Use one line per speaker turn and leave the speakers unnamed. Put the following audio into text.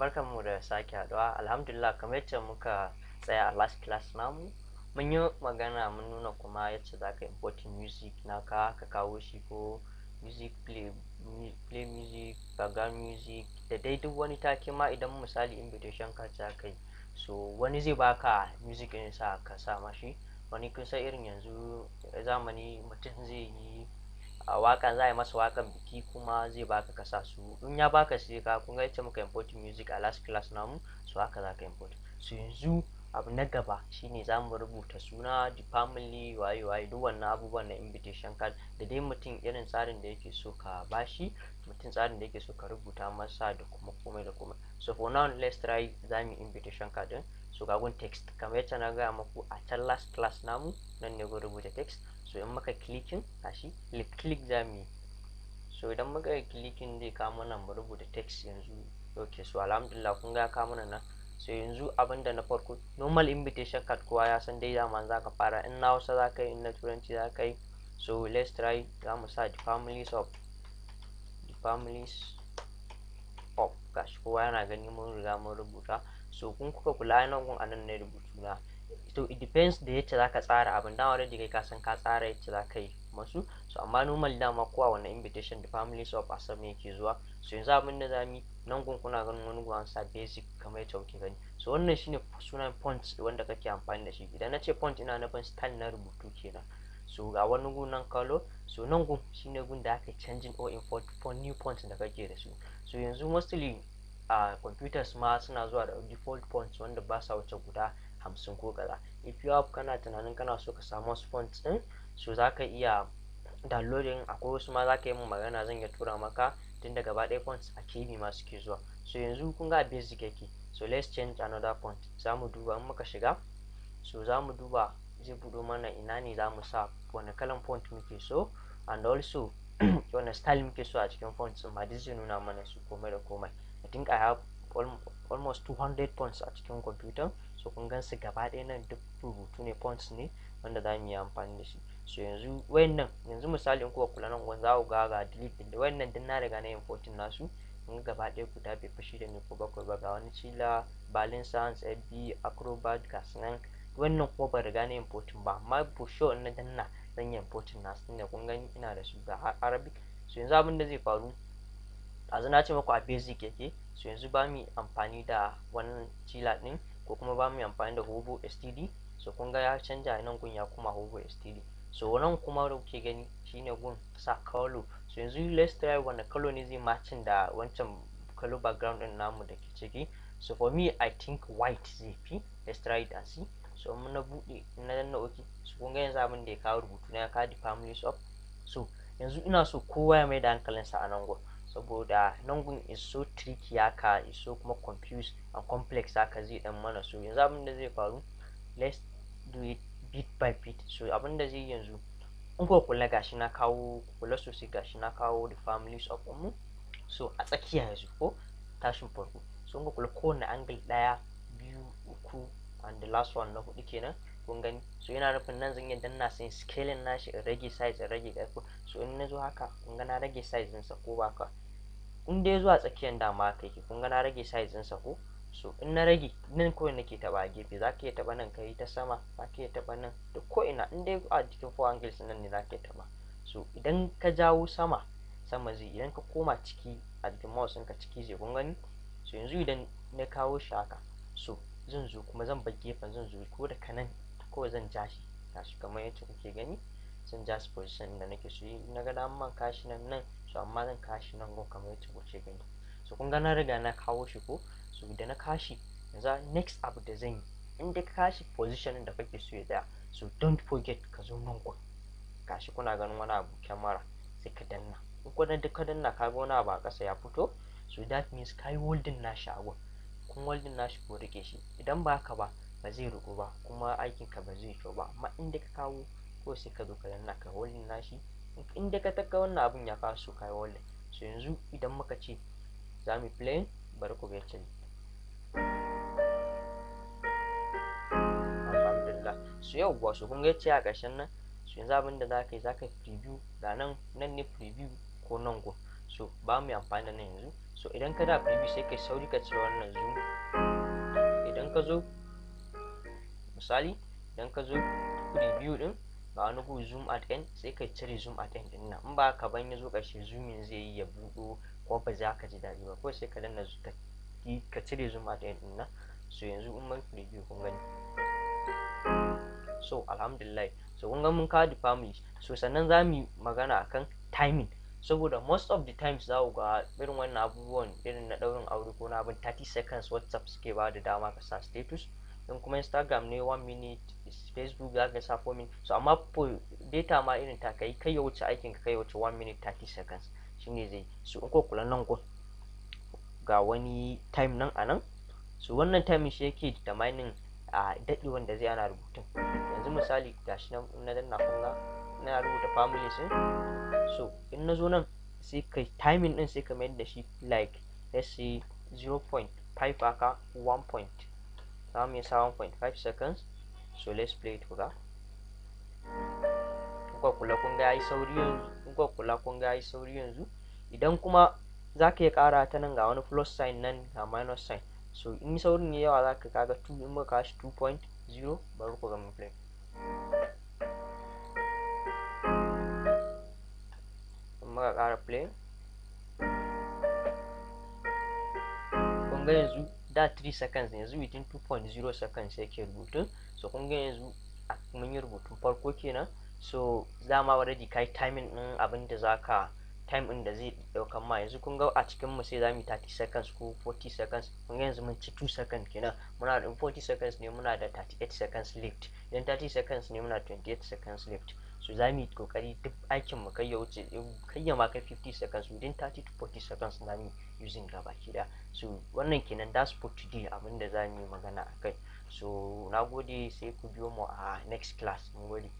Barkanmu da sake haɗuwa. Alhamdulillah, kamar yacce muka tsaya a last class namu, mun yi magana, mun nuna kuma yacce za ka importing music naka ka kawo shi, ko music play, play music, background music, da dai duk wani take ma. Idan misali invitation card za ka yi, so wani zai baka music ɗinsa ka sa mashi. Wani, kun san irin yanzu zamani, mutum zai yi a waƙa, za a yi masa waƙan biki, kuma zai baka ka sa su. In ya baka, sai ka, kun ga yacce muka import music a last class namu, so haka za ka import. So yanzu abu na gaba shine za mu rubuta suna, the family, waye waye, duk wannan abubuwan na invitation card, da dai mutum irin tsarin da yake so ka bashi, mutum tsarin da yake so ka rubuta masa, da kuma komai da komai. So for now, let's try, za mu yi invitation card din. So ga gun text, kamar yacce na gaya muku a can last class namu, nan ne gun rubuta text. So in muka clicking, gashi, left click za mu yi. So idan muka yi clicking, zai kawo mana mu rubuta text yanzu. Okay, so alhamdulillah, kun ga ya kawo mana nan. So yanzu abinda na farko, normal invitation card, kowa ya san dai dama za ka fara, in na Hausa za ka yi, in na Turanci za ka yi. So let's try, za mu sa "the families of", "the families of". Gashi kowa yana gani, mun riga mun rubuta. So kun kuka kula, nan gun anan ne rubutu na. So it depends da yacce zaka tsara abin. Dama already kai ka san ka tsara yacce zaka yi masu. So amma normal dama kowa wannan invitation, "the families of" a sama yake zuwa. So yanzu abin da zamu yi, nan gun kuna ganin wani gun an sa basic, kamar yacce kuke gani. So wannan shine sunan font wanda kake amfani da shi. Idan na ce font, ina nufin style na rubutu kenan. So ga wani gun nan, color. So nan gun shine gun da aka changing or import for new font da kake da su. So yanzu mostly a computers ma suna zuwa da default fonts wanda ba sa wuce guda 50 ko kaza. If you have, kana tunanin kana so ka samu wasu fonts din, so za ka iya downloading. Akwai wasu ma za ka yi min magana, zan iya tura maka, tun da gaba ɗaya fonts a KB ma suke zuwa. So yanzu kun ga basic yake. So let's change another font. Za mu duba, in muka shiga, so za mu duba, zai buɗo mana ina ne za mu sa, wani kalan font muke so, and also wani style muke so a cikin fonts ɗin ma, duk zai nuna mana su, komai da komai. I think I have almost 200 fonts a cikin computer. So kun gan su gaba ɗaya nan, duk rubutu ne, fonts ne wanda za mu yi amfani da shi. So yanzu wayannan, yanzu misali in kuka kula, nan za ku ga ga delete din da wayannan duk na riga na importing nasu. Kun ga gaba ɗaya guda bai fi shida ne ko bakwai ba. Ga wani Chila, Berlin Sans, FB, Acrobat, ga su nan. Wannan kuma ban riga na importing ba, amma for sure in na danna zan yi importing nasu, tunda kun gani ina da su, ga Arabic. So yanzu abin da zai faru, ɗazu na ce muku a basic yake. So yanzu ba mu amfani da wannan Chila ɗin, ko kuma ba mu amfani da Hobo STD. So kun ga ya canja, nan gun ya koma Hobo STD. So nan kuma da kuke gani shine gun sa color. So yanzu let's try, wani color ne zai matching da wancan color background din namu da ke ciki? So for me, I think white zai fi. Let's try it and see. So mun na buɗe, na danna okay. So kun ga yanzu abin da ya kawo, rubutu na ya kawo "the families of". So yanzu ina so kowa ya mai da hankalinsa a nan gun, saboda nan gun is so tricky haka, is so kuma confused and complex haka zai dan mana. So yanzu abin da zai faru, let's do it bit by bit. So abin da zai yi yanzu, in kuka kula, gashi na kawo, kula sosai, gashi na kawo "the families of" mu. So a tsakiya yanzu ko tashin farko. So in kuka kula, kowane angle, ɗaya, biyu, uku, and the last one na hudu kenan, kun gani. So yana nufin nan zan iya danna sai scaling nashi, in rage size, in rage ƙarfi. So in na zo haka, kun ga na rage size ɗinsa, ko ba ka? In dai zuwa tsakiyar dama haka yake. Kun ga na rage size ɗinsa ko? So in na rage nan, kawai nake taɓa a gefe. Za ka iya taɓa nan ka yi ta sama, za ka iya taɓa nan, duk ko ina in dai a jikin four angles nan ne za ka iya taɓa. So idan ka jawo sama, sama zai. Idan ka koma ciki a jikin mouse ɗinka, ciki zai, kun gani. So yanzu idan na kawo shi haka, so zan zo kuma zan bar gefen, zan zo ko da kanan kawai zan ja shi. Gashi kamar yacce kuke gani, zan ja shi position da nake so. Na ga daman kashi nan nan, so amma zan kashi nan gun, kamar yacce kuke gani. So kun ga na riga na kawo shi ko? So da na kashi, yanzu next abu da zan yi, in dai ka kashi position da kake so ya tsaya, so don't forget ka zo nan gun. Gashi kuna ganin wani abu, kyamara, sai ka danna. In kuma duk ka danna, ka ga wani abu a ƙasa ya fito. So that means ka yi holding nashi a gun. Kun holding nashi ko rike shi. Idan ba haka ba, ba zai riƙu ba, kuma aikin ka ba zai kyau ba. Amma in dai ka kawo ko, sai ka zo ka danna, ka holding nashi. In dai ka taka wannan abun ya kawo, so ka yi holding. So yanzu idan muka ce za mu playing, bari ku ga yacce. Alhamdulillah. So yauwa, so kun ga yacce a ƙarshen nan. So yanzu abin da za ka yi, za ka yi preview. Ga nan, nan ne preview ko nan gun. So ba mu yi amfani da nan yanzu. So So idan ka da preview, sai kai sauri ka cire wannan zoom. Idan ka zo, misali, idan ka zo preview din, ga wani gu zoom at end, sai ka cire zoom at end din nan. In ba ka ban ya zo ƙarshe, zooming zai yi ya buɗo ko ba za ka ji daɗi ba. Ko sai ka danna ka cire zoom at end din nan. So yanzu in mun preview, kun gani. So alhamdulillah. So kun ga mun kawo the family. So sannan za mu yi magana akan timing, saboda most of the times za ku ga irin wannan abubuwan, irin na ɗaurin aure ko na abin, 30 seconds WhatsApp suke ba da dama ka sa status. In kuma Instagram ne, 1 minute. Facebook za ka sa 4 minutes. So amma for data ma irin ta kai kai ya wuce aikin ka kai ya wuce 1 minute 30 seconds shine zai. So in ko kula nan gun, ga wani time nan a nan. So wannan time shi yake determining a daɗewan da zai ana rubutun. Yanzu misali, gashi nan na danna, kun ga ina rubuta families din. So in na zo nan, sai kai timing din, sai ka mayar da shi like, let's say, 0.5 haka, 1 point, za mu iya sa 1.5 seconds. So let's play it. Kuga, kuka kula, kun ga yayi sauri yanzu. Kuka kula, kun ga yayi sauri yanzu. Idan kuma za ka iya ƙara ta nan, ga wani plus sign nan, ga minus sign. So in saurin ne yawa, za ka kaga 2, in muka kashi 2.0. Bari ku ga mun play. In muka ƙara play, kun ga yanzu da 3 seconds, yanzu within 2.0 seconds yake rubutun. So kun ga yanzu mun yi rubutun farko kenan. So dama already kai timing din abin da zaka time din da zai daukan ma. Yanzu kun ga a cikin mu sai zamu yi 30 seconds ko 40 seconds. Kun ga yanzu mun ci 2 seconds kenan. Muna da 40 seconds ne, muna da 38 seconds left. Idan 30 seconds ne, muna 28 seconds left. So za mu yi kokari duk aikin mu kai ya wuce, kai ya ma kai 50 seconds. Within 30 to 40 seconds na mu using gabaki daya. So wannan kenan, that's for today, abinda za mu yi magana akai. So na gode, sai ku biyo mu a next class. Mun gode.